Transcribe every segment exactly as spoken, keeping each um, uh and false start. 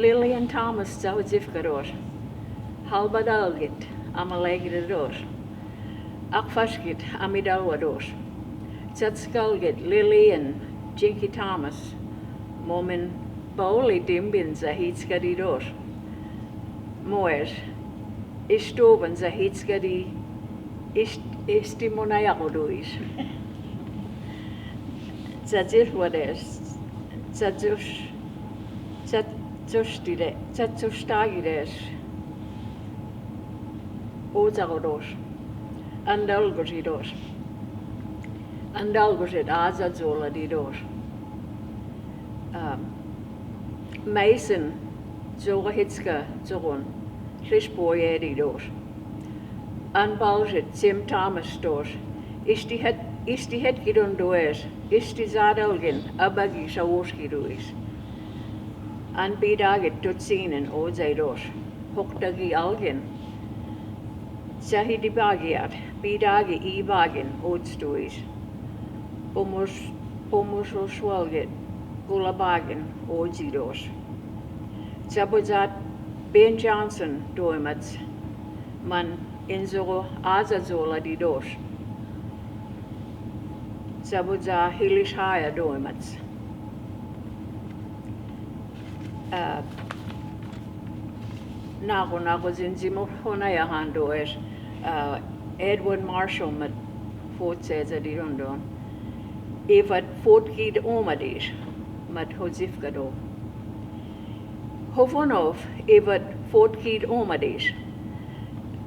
Lillian Thomas, Joseph Kador. Halba Dalgit, Amalek Kador. Akfaskit, Amidalwa Kador. Jatskal get Lillian Jinky Thomas. Momin Pauli Dimbin Zahitska Kador. Moer Istuvan Zahitska Kadi. Ist-, Istimonaya Koduis. Zazilwader, Zazus-, Zazustide-, Zazustagider. Ozagodos. Andalgosidos. Andalgosit Azazola Didos. Mason Zogahitska Zogon. Sispoje Didos. Anbalsit Sim Thomas Dos. Istihet-, Istihet Gidon Does. Isti Zadalgin Abagi Sawoski Dois. Anbidagit Tutsinen Ozaidos. Hoktagi Algin. Sahidibagiat, Bidagi Ibagin Otstuis. Pomus-, Pomusosualgit Kulabagin Otsidos. Sabuzat Ben Johnson Doimats. Man Inzogo Azazola Didos. Sabuza Hilishaja Doimats. Nago, nago zinzimo hona ja han does, Edward Marshall mat Fort Caesar di London. Ivat Fort Kidd Omadis mat Joseph Kado. Hofonof ivat Fort Kidd Omadis.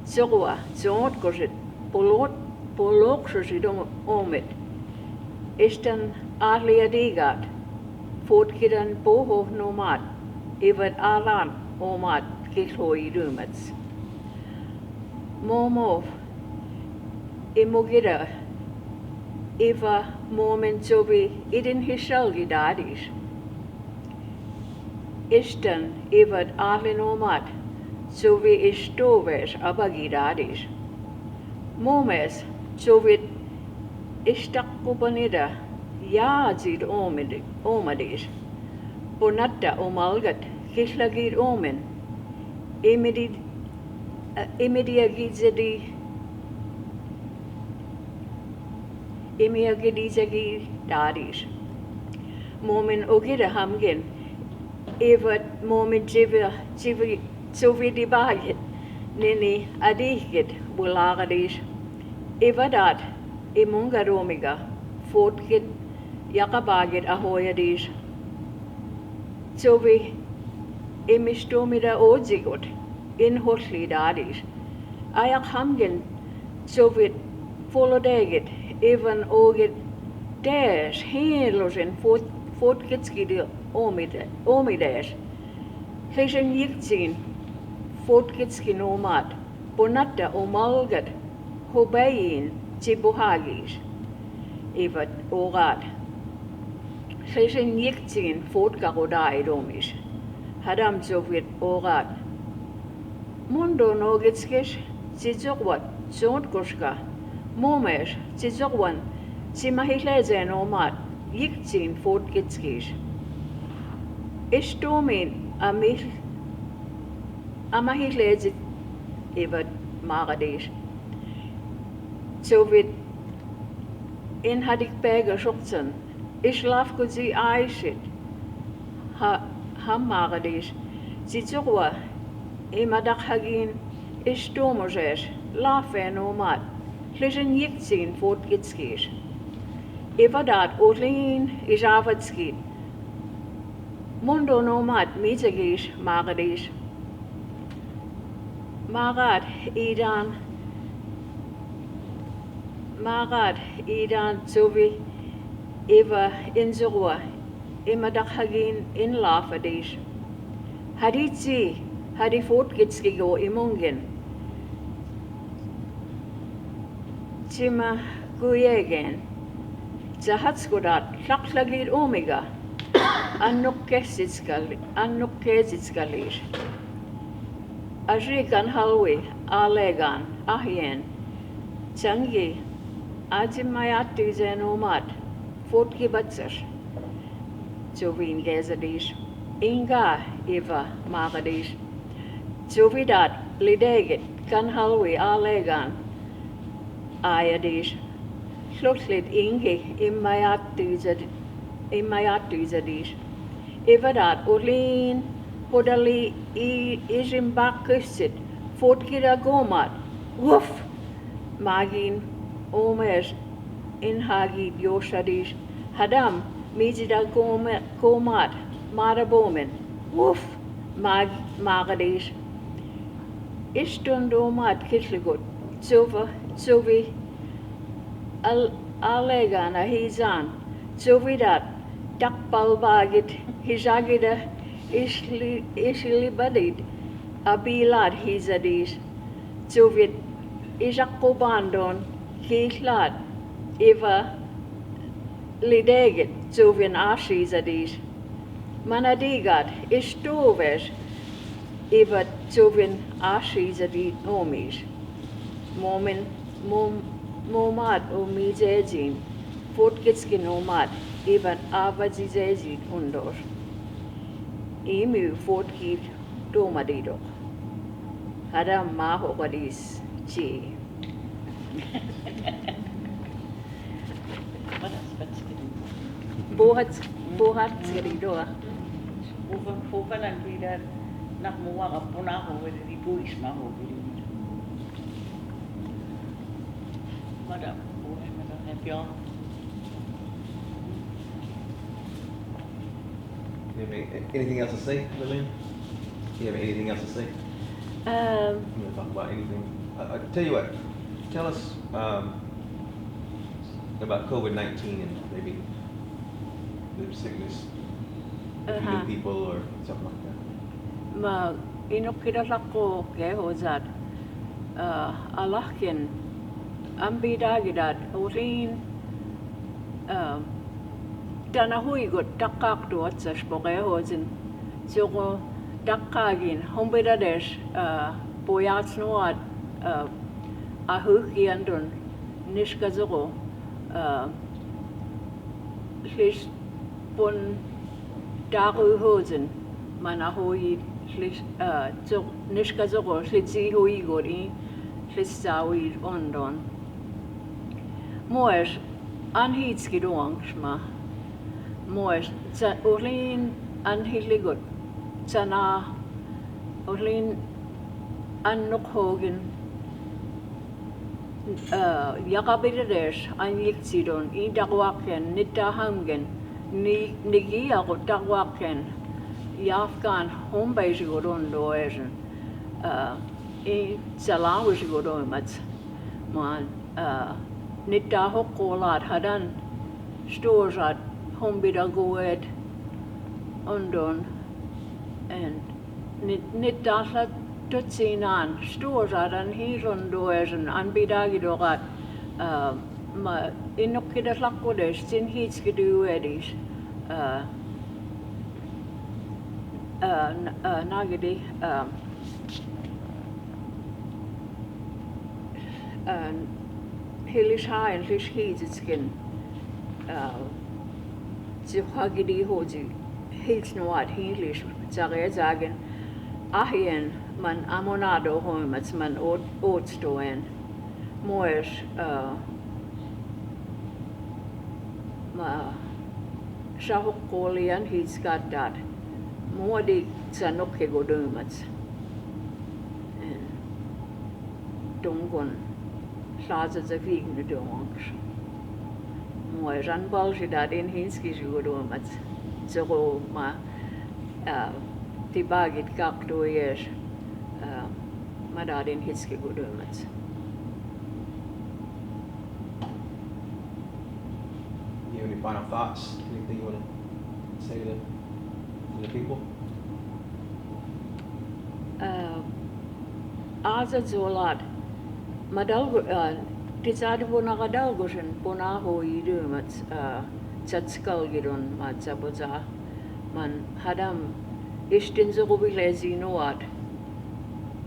Sogua, sontkosit, polot, poloksosit om-, omit. Istan ahlia digat, Fort Kiddan poho nomat, ivat alan omat kihloi lumats. Momo, imugida, iva momin sovi idin hisalgi dadis. Istan ivat alin omat, sovi istoves abagi dadis. Momes sovit istakkupanida jaasid omid-, omadis. Ponatta omalgat kihlagid omin. Imidi-, imidiagizedi, imiagidizagi dadis. Momin ogida hamgin, ivat momin jivi, jivi, sovi dibagit, nini adihgit bulagadis. Ivadat, imunga domiga, Fort Kidd, jakabagit ahoyadis. Sovi, imistomida ozigot, inhotli dadis. Ajak hamgin, sovit, folodegit, ivan ogit, des, hinlosin Fort-, Fort Kiddski di omide-, omides. Hisin jiksin Fort Kiddski nomat, ponatta omalgat, hobajin, jibuhagis. Ivat ogat. Hisin jiksin Fort Kagoda idomis. Hadam sovit ogat. Mundo nogitskis, sisogwat, sontkoska. Momes, sisogwan, simahilesen omat, jiksin Fort Kiddskis. Istomin, amil-, amahilesit, ivat magadis. Sovit, inhadik pega soksan, islafkusi aisit, ha-, hammagadis, sisogwa, imadahagin, istomoses, lafen omat, hisin jiksin Fort Kiddskis. Ivadat olin, isavatskit, Mundo nomat, misagis, magadis. Magad idan, magad idan sovi, iva inzogwa, imadahagin inlafadis. Haditsi, hadi Fort Kiddski go imungin. Sima kujegen. Sahatskodat, laklagid omiga. Annuk kesiskal-, annuk kesiskalis. Asikan halwi, alegan, ahjen. Sangi, atimajatisen omat, Fort Kibatsas. Sovin kesadis. Inga Eva Magadish. Juvidat Lidegit Kanhalwi Alegan Ayadish. Lotlit Ingi Imayatizadish. Ivadat Ulin Podali Ijimbakistit Fotkida Gomat. Woof! Magin Omes Inhagi Yoshadish. Hadam Mijida Gomat Marabomen. Woof! Magadish. Istundumat Kitligut. Juva Juvi Alegana Hizan. Juvidat Takpalbagit Hizagida Isilibadit Abilad Hizadis. Juvit Izakubandon Kihlad Iva Lidegit Juvin Ashizadis. Manadigat Istuves Iva Juvin Ashizadit Omis. Momin Momad Omizejin Fotkitskin Omad Ivan Avazizejin Undos. Imi Fotkit Tomadidok. Hadam Maho Kadis Ji. Buhat Buhat Siridoa. Bukan bukan ang tidak nak muwa ka puna ko wala di buis ma ko. Madam, buhay, madam, happy all. You have any, anything else to say, Lillian? You have anything else to say? Um, you want to talk about anything? I, I tell you what, tell us um, about COVID nineteen and maybe the sickness, if you knew people or something like that. Ma, inokkida lakko ke hozat. Alahkin. Ambida gidat. Osin. Tana huigot takkaktu otsas poke hozin. Soko takkagin. Hombida des. Pojats nuat. Ahukiandun. Niska soko. Lis pon taku hozin. Mana hoi lis, niska soko lis i hoi gori lis sawi ondon. Moes an hitski duangsma. Moes sa olin an hiligot. Sana olin an nukhogin. Jakabidedes an jiksidon in dakuaken nit tahamgen ni nigi ako dakuaken. Jafkan hombaisigodon doesen. In salawisigodon mats. Man nit tahokkolat hadan stosat hombidaguet ondon. And Nit, nit tahla tutsinan stuosadan hiiron doesen an bidagidogat. Ma inokkida lakkodes sin hitski duedis. Nagidi. Hilis haen lis hiitsitskin. Sihagidi hoji hiitsnuat hiilis. Sage sagen. Ahien man amonado hoimats man ootstoen. Moes ma sahokkolian hiitskattad. Muodi sa nokke goduimats. Tungon saasasa fiignu duongas. Moes an balsidadin hinskisi goduimats. Soko ma tibagit kaktuies. Ma dadin hitski goduimats. You have any final thoughts? Anything you want to say to the, to the people? Aza zolad. Madalgu, tisadi bona kadalgusin bona ho idumat. Tsatskal gidon ma tsaboza. Man hadam istin zogubile zinuat.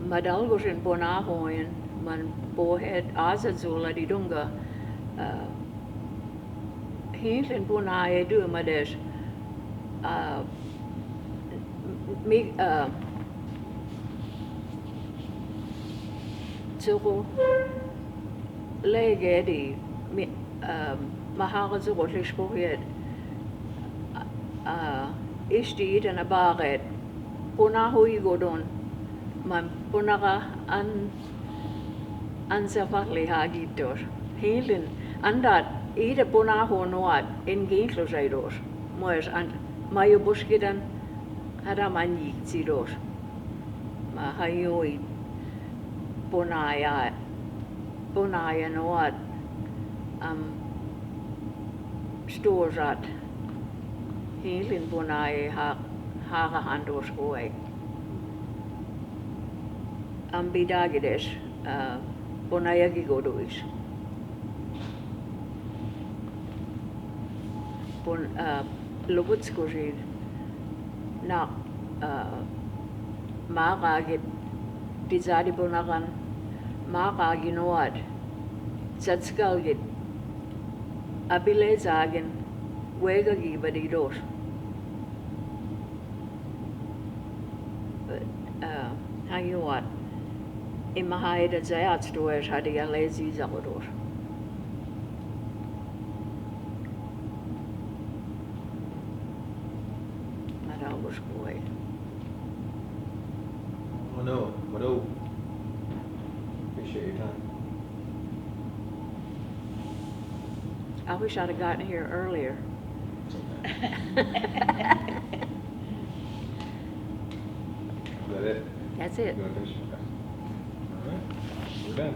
Madalgusin bona hoin man bohet aza zolad idunga. Hinsin bona edu mades. Mi, aa, tsoku legeedi, mi, aa, mahaka tsoku liskohiet, aa, istiitana baaget, punahu igodon, man punaka an An sefakli hagitor. Hiilin, andat, ida punahu nuat, en giintlus aidos. Mues an, maiu buskidan, hada man jiiktidos. Ma haiui punaja, punaja nuat, am, stuusat. Hiilin punaja ha, hagahan dos kuai. Am bidagides, aa, punaja gigoduis. Pun, aa, lubutskosi na, aa, maakagit, pizadi punakan, maakagi nuat, satskalgit, abilesaagin, wega gibadidos. Aa, hagiuat. Ima haida zajat stues hadi ja lezi zagodos. Madagus kuai. Oh no, oh no. Appreciate your time. I wish I'd have gotten here earlier. Is that it? That's it. You wanna finish? Okay. All right. We're done.